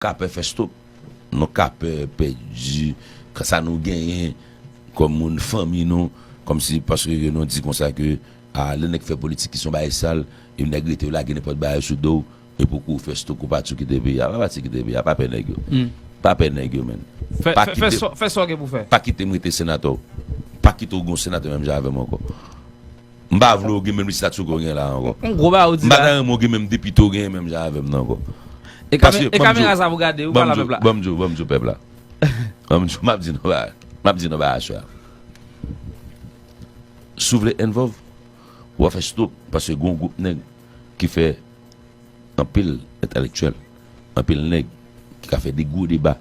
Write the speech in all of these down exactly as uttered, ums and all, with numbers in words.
ka pè fè stop. Nou ka pè pèdi sa nou genyen kòm moun, fanmi nou, kòmsi paske nou di konsa ke, a, lè nèg fè politik ki se yon bagay sal, e nèg rete yo lage nenpòt bagay sou do w, epi w kouri fè stop, ou pati, ou kite peyi a. Pa pati, kite peyi a, pa pè nèg yo. Pa pè nèg yo, menn. Pa kite, fè sa w gen pou fè. Pa kite m rete senatè w. Pa kite w gen yon senatè menm jan avè m ankò. M pa vle w gen menm estati w gen la ankò. M pa ta renmen w gen menm depite w gen menm jan avè m nan ankò. E kamera sa pou gade ou pale avè pèp la. Ban m di w, ban m di w pèp la. Ban m di w, m ap di nou bagay. M ap di nou bagay aswè a. Si w vle involve, w a fè stop, paske gen yon gwoup nèg ki fè anpil entèlektyèl, anpil nèg ki ka fè de gwo deba,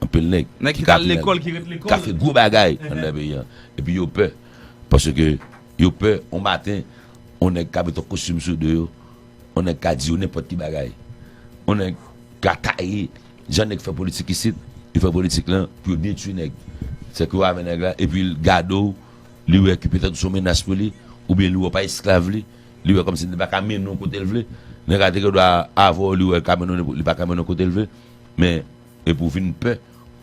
anpil nèg ki ka vin ka fè gwo bagay anndan peyi a. Epi yo pè, paske yo pè yon maten yon nèg ka met yon kostim sou do yo, yon nèg ka di yo nenpòt ki bagay, yon nèg ka taye. Jan nèg fè politik isit, yo fè politik lan pou yo detwi nèg. Sèke yo avè nèg la epi l gade w, li wè ke petèt ou se yon menas pou li, oubyen li wè w pa esklav li, li wè kòmsi li pa ka mennen w kote l vle. Nèg la te gen dwa avè w, li wè l ka mennen w, li pa ka mennen w kote l vle. Men epi w vin pè,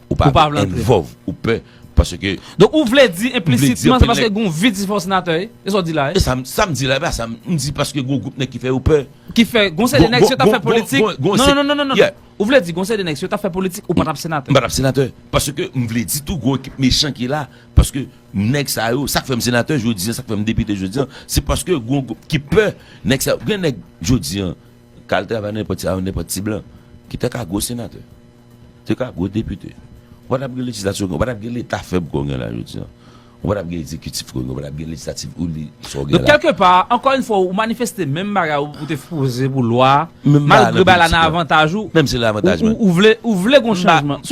ou pa vle involve, ou pè. Paske Donk ou vle di enplisitman se paske gen yon vid si fè w senatè wi? E sa w di la wi? E sa m di la, e pa sa m di, paske gen yon gwoup nèg ki fè yo pè. Ki fè gen yon seri de nèg si yo t ap fè politik. Non, non, non, non, non. Ou vle di gen yon seri de nèg si yo t ap fè politik ou pa t ap senatè? M pa t ap senatè. Paske m vle di tou gen yon ekip mechan ki la. Paske nèg sa yo, sa k fè m senatè jodi an, sa k fè m depite jodi an, se paske gen yon gwoup ki pè nèg sa yo. Gen nèg jodi an k al travay nan nenpòt ti, nenpòt ti blan ki te ka gwo senatè, te ka gwo depite. Ou pa t ap gen lejislati w gen, ou pa t ap gen leta fèb ke w gen la jodi an. Ou pa t ap gen egzekitif ke w gen, ou pa t ap gen lejislatif ou li sa w gen la. Donk kèlkepa, ankò yon fwa, ou manifeste menm bagay ou te poze pou lwa a, malgre bagay la nan avantaj ou. Menm si l nan avantaj mwen. Ou vle, ou vle gen yon chanjman.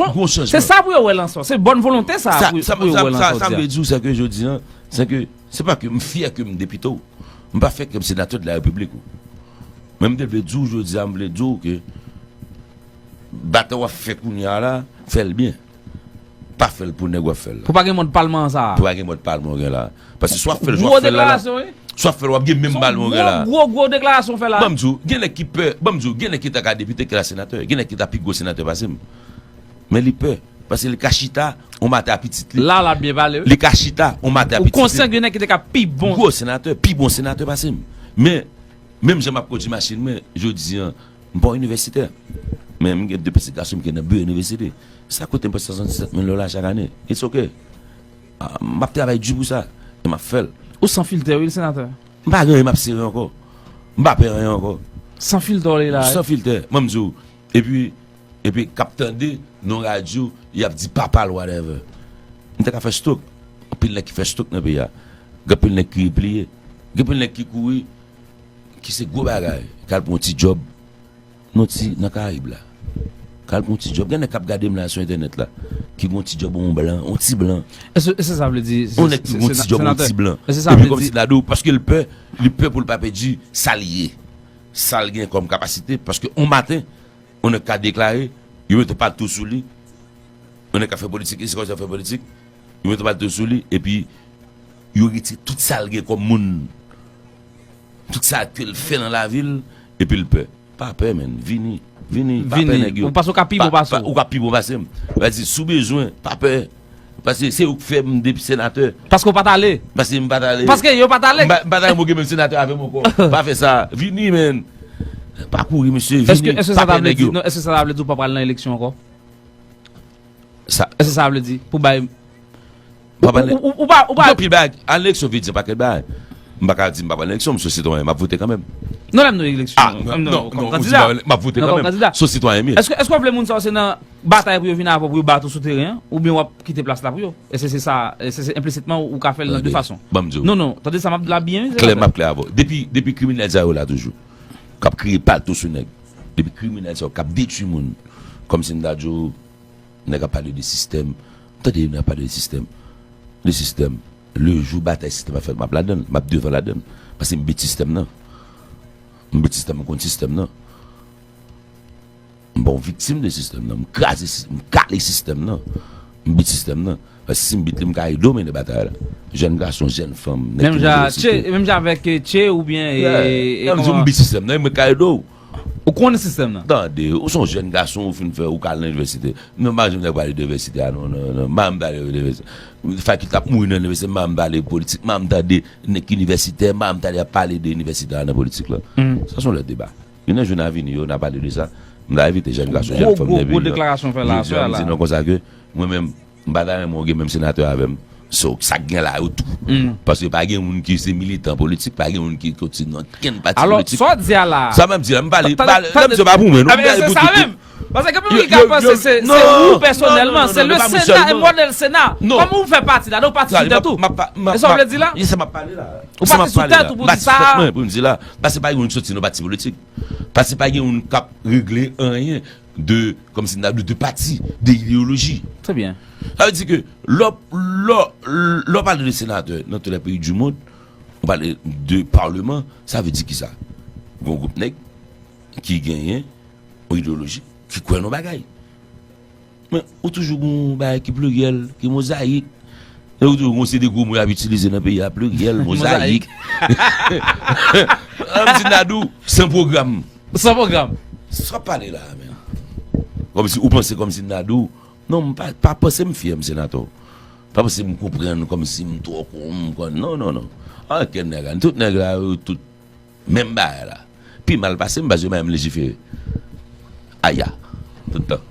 Se sa pou yo wè lan sa w. Se bòn volonte sa pou yo wè lan sa w di a. Sa m vle di w, se ke jodi an, se ke se pa ke m fyè ke m depite w. M pa fyè ke m senatè de la repiblik ou. Men m te vle di w jodi a, m vle di w ke batay w ap fè kounye a la, fè l byen. Pa fè l pou nèg w ap fè l la. Pou pa gen mòd palman an sa a. Pou pa gen mòd palman w gen la. Paske si w ap fè l jan w ap fè l la la, si w ap fè l w ap gen menm palman w gen la. Gwo gwo gwo deklarasyon w fè la. Ban m di w, gen nèg ki pè, ban m di w, gen nèg ki ta ka depite ke la senatè. Gen nèg ki ta pi gwo senatè pase m. Men li pè. Paske li ka chita yon maten a pitit li. La l ap byen pale wi. Li ka chita yon maten a pitit li. Ou konsyan gen nèg ki te ka pi bon. Gwo senatè, pi bon senatè pase m. Men menm jan m ap kondui machin mwen jodi an, m pa yon inivèsitè. Men m gen de pitit gason m ki nan biwo inivèsite. Sa koute m prèske swasanndiset mil dola chak ane. It's ok. M ap travay di pou sa. E m ap fè l. Ou san filtè wi, senatè. M pa gen anyen m ap sere ankò. M pa pè anyen ankò. San filtè w ye la wi. San filtè. Ban m di w. Epi epi k ap tande nan radyo, y ap di papa l whatever. M te ka fè stroke. Anpil nèg ki fè stroke nan peyi a. Gen anpil nèg ki repliye. Gen anpil nèg ki kouri, ki se gwo bagay, k al pran yon ti djòb nan ti, nan Karayib la. K al pran yon ti djòb. Gen nèg k ap gade m la sou entènèt la, ki gen yon ti djòb yon blan, yon ti blan. Èske se sa vle di? Yon nèg ki gen yon ti djòb yon ti blan. Epi kòmsi l a di w, paske l pè, li pè pou l pa pèdi sa l ye, sa l gen kòm kapasite, paske yon maten, yon nèg ka deklare, yo mete palto sou li. Yon nèg ka fè politik, se kòmsi l ap fè politik. Yo mete palto sou li, epi yo retire tout sa l gen kòm moun. Tout sa ke l fè nan lavi l, epi l pè. Pa pè, menn. Vini. Vini. Pa pè nèg yo. Ou panse w ka pi bon pase m? Ou ka pi bon pase m. Vadi, si w bezwen, pa pè. Paske se ou k fè m depi senatè. Paske w pa t ale. Paske m pa t ale. Paske yo pa t ale. M pa t ale, mwen gen menm senatè avè m ankò. Pa fè sa. Vini, menn. Pa kouri, mesye. Vini. Pa pè nèg yo. Non, èske sa ta vle di w pa pral nan eleksyon ankò? Sa. Èske sa vle di pou bay. Ou pa pral nan eleksyon? Ou pa, ou pa. Gen anpil bagay. Al nan eleksyon vle di yon pakèt bagay. M pa ka di m pa pral nan eleksyon, m se yon sitwayen, m ap vote kanmenm. Non, lè m nan eleksyon. A, non, non, non, ou di m ap vote kanmenm. M se yon sitwayen m ye. Èske, èske w vle moun sa yo se nan batay pou yo vin avè w pou yo bat ou sou teren an, oubyen w ap kite plas la pou yo? Èske se sa, èske se enplisitman ou ka fè l nan de fason? Ban m di w. Non, non, tande sa m ap di la byen wi, senatè. Klè, m ap klè avè w. Depi, depi kriminèl sa yo la toujou, k ap kreye palto sou nèg. Depi kriminèl sa yo k ap detwi moun, kòmsi m ta di w, nèg ap pale de sistèm. Tande, nèg ap pale de sistèm. De sistèm. Le jou batay sistèm ap fèt, m ap ladan l, m ap devan ladan l. Paske m bit sistèm nan. M bit sistèm, m konn sistèm nan. M pa yon viktim de sistèm nan. M kraze sistèm, m kale sistèm nan. M bit sistèm nan. Paske si m bit li, m ka ede w mennen batay la. Jèn gason, jèn fanm, nèg ki motive site. Menm jan avèk, eh, Che oubyen, eh, eh, kòman? M di w, m bit sistèm nan, e mwen k ka ede w. Ou konnen sistèm nan. Tande, ou se yon jèn gason, ou fin fè, ou ka al nan inivèsite. Men m pa janm tande pale de inivèsite a, non, non, non. M pa janm pale de inivèsite. Fakilte ap mouri nan inivèsite, m pa janm pale politik, m pa janm tande nèg ki inivèsitè, m pa janm tande ap pale de inivèsite a nan politik la. Sa se yon lòt deba. Youn nan jou n a vini yo, n a pale de sa. M ta envite jèn gason, jèn fanm nan peyi a. Gwo, gwo, gwo deklarasyon fè la, jodi a, m di non konsa ke mwen menm, m pa ta renmen w gen menm senatè avè m. So, sa k gen la yo tou. Paske pa gen moun ki se militan politik, pa gen moun ki kontinye nan kenn pati politik. Alò, sa w di a la. Sa m ap di la, m pale, pale, lè m di pa pou mwen, non, m pale pou tout. Paske gen moun ki ka panse se, se ou pèsonèlman, se le Sena e modèl Sena. Kòm ou fè pati la, donk pati sou tèt ou. E sa w vle di la? Sa m ap pale la. Ou pati sou tèt ou pou di sa. Mwen, pou m di la. Paske pa gen moun ki soti nan pati politik. Paske pa gen moun k ap regle anyen de, kòmsi n ta di, de pati, de ideyoloji. Trè byen. Sa vle di ke lè, lè, lè w pale de senatè nan tout lè peyi di mond, ou pale de palman, sa vle di kisa? Gon gwoup nèg ki genyen yon ideyoloji, ki kwè nan bagay. Men, ou toujou gon bagay ki pliryèl, ki mozayik. E ou toujou gon seri de gwo mo y ap itilize nan peyi a, pliryèl, mozayik. An m di Nadou, san pwogram. San pwogram. Sa w ap pale la a, men. Kòmsi ou panse kòmsi Nadou. Non, m pa, pa panse m fyè, m senatè. Pa panse m konprann kòmsi m twò kon, m konn. Non, non, non. Ankenn nèg la. Tout nèg la, yo tout menm bagay la. Pi mal pase m, paske yo pa menm lejifere. Aya. Tout tan.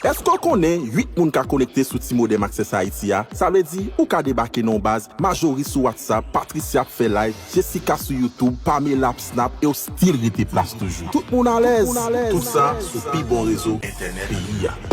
Èske w konnen uit moun ka konekte sou T-Modem Access Haïti a? Sa vle di, ou ka debake nan yon baz Majorie sou WhatsApp, Patricia ap fè live, Jessica sou YouTube, Pamela ap snap e w still rete plas toujou. Tout moun alèz. Tout sa sou pi bon rezo entènèt peyi a.